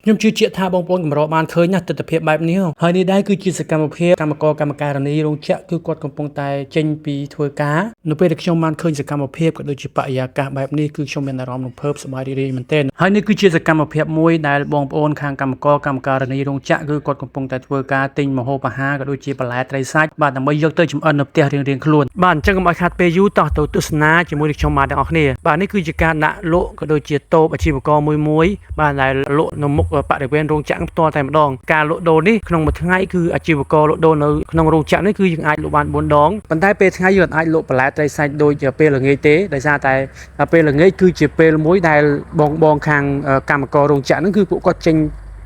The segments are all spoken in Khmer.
ខ្ញុំជឿជាក់ថាបងប្អូនកម្របានឃើញណាទស្សនភាពបែបនេះហើយនេះដែរគឺជាសកម្មភាពកម្មករកម្មការិនីរោងចក្រគឺគាត់កំពុងតែចេញពីធ្វើការនៅពេលដែលខ្ញុំបានឃើញសកម្មភាពក៏ដូចជាបរិយាកាសបែបនេះគឺខ្ញុំមានអារម្មណ៍រំភើបសប្បាយរីករាយមែនទែនហើយនេះគឺជាសកម្មភាពមួយដែលបងប្អូនខាងកម្មករកម្មការិនីរោងចក្រគឺគាត់កំពុងតែធ្វើការទិញម្ហូបអាហារក៏ដូចជាបន្លែត្រីសាច់បាទដើម្បីយកទៅចម្អិននៅផ្ទះរៀងៗខ្លួនបាទអញ្ចឹងកុំឲ្យខាតពេលយូរតោះទៅទស្សនាជាមួយនឹងខ្ញុំបាទទាំងអស់គ្នាបាទនេះគឺជាការដាក់លក់ក៏ដូចជាតូបអាជីវករមួយមួយបាទដែលលក់នៅមុខបរិវេណរោងចក្រផ្ទាល់តែម្ដងការលក់ដូរនេះក្នុងមួយថ្ងៃគឺអាជីវករលក់ដូរនៅក្នុងរោងចក្រនេះគឺយើងអាចលក់បាន4ដងប៉ុន្តែពេលថ្ងៃយើងអាចលក់បន្លែត្រីសាច់ដូចពេលល្ងាចទេដោយសារតែពេលល្ងាចគឺជាពេលមួយដែលបងបងខាងកម្មកររោងចក្រហ្នឹងគឺពួកគាត់ចេញ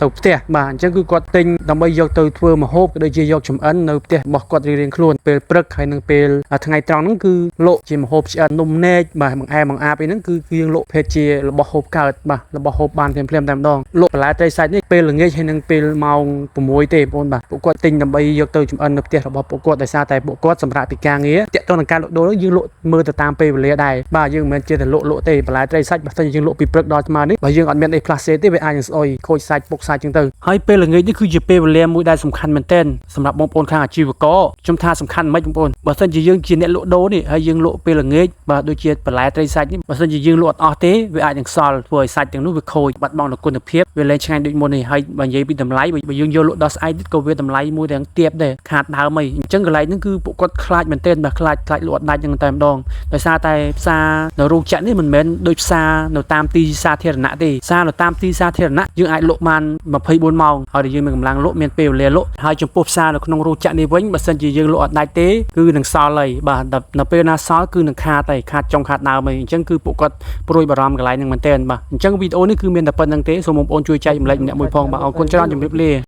ទៅផ្ទះបាទអញ្ចឹងគឺគាត់ទិញដើម្បីយកទៅធ្វើម្ហូបក៏ដូចជាយកចម្អិននៅផ្ទះរបស់គាត់រៀងៗខ្លួនពេលព្រឹកហើយនិងពេលថ្ងៃត្រង់ហ្នឹងគឺលក់ជាម្ហូបឆ្អិននំនែកបាទបង្អែមបង្អាបអីហ្នឹងគឺគឺយើងលក់ភេទជារបស់ហូបកើតបាទរបស់ហូបបានភ្លាមៗតែម្ដងលក់បន្លែត្រីសាច់នេះពេលល្ងាចហើយនិងពេលម៉ោង6ទេបងប្អូនបាទពួកគាត់ទិញដើម្បីយកទៅចម្អិននៅផ្ទះរបស់ពួកគាត់ដោយសារតែពួកគាត់សម្រាប់ពីការងារតាក់ទងនឹងការលក់ដូរហ្នឹងយើងលក់មើលទៅតាមពេលវេលាដែរបាទយើងមិនមែនជាតែលក់លក់ទេបន្លែត្រីសាច់បើសិនជាយើងលក់ពីព្រឹកដល់ស្មើនេះបើយើងអត់មានអីផ្លាស់សេទេវាអាចនឹងស្អុយខូចសាច់ពុកសាច់ចឹងទៅហើយពេលល្ងាចនេះគឺជាពេលវេលាមួយដែលសំខាន់មែនទែនសម្រាប់បងប្អូនខាងអាជីវករខ្ញុំថាសំខាន់មិនបងប្អូនបើសិនជាយើងជាអ្នកលក់ដូរនេះហើយយើងលក់ពេលល្ងាចបាទដូចជាបន្លែត្រីសាច់នេះបើសិនជាយើងលក់អត់អស់ទេវាអាចនឹងសល់ធ្វើឲ្យសាច់ទាំងនោះវាខូចបាត់បង់នូវគុណភាពវាលែងឆ្ងាញ់ដូចមុននេះហើយបើនិយាយពីតម្លៃបើយើងយកលក់ដល់ស្អែកទៀតក៏វាតម្លៃមួយទាំងទៀបដែរខាតដើមអីអញ្ចឹងកន្លែងហ្នឹងគឺពួកគាត់ខ្លាចមែនទែនបាទខ្លាចខ្លាចលក់អត់ដាច់ហ្នឹងតែម្ដងដោយសារតែផ្សារនៅរោងចក្រនេះមិនមែនដូចផ្សារនៅតាមទីសាធារណៈទេផ្សារនៅតាមទីសាធារណៈយើងអាចលក់បាន24ម៉ោងហើយដែលយើងមានកម្លាំងលក់មានពេលវេលាលក់ហើយចំពោះផ្សារនៅក្នុងរោងចក្រនេះវិញបើសិនជាយើងលក់អត់ដាច់ទេគឺនឹងសល់ហើយបាទនៅពេលណាសល់គឺនឹងខាតហើយខាតចុងខាតដើមហើយអញ្ចឹងគឺពួកគាត់ព្រួយបារម្ភកន្លែងហ្នឹងមែនទែនបាទអញ្ចឹងវីដេអូនេះគឺមានតែប៉ុណ្្នឹងទេសូមបងប្អូនជួយចែករំលែកម្នាក់មួយផងបាទអរគុណច្រើនជម្រាបលា។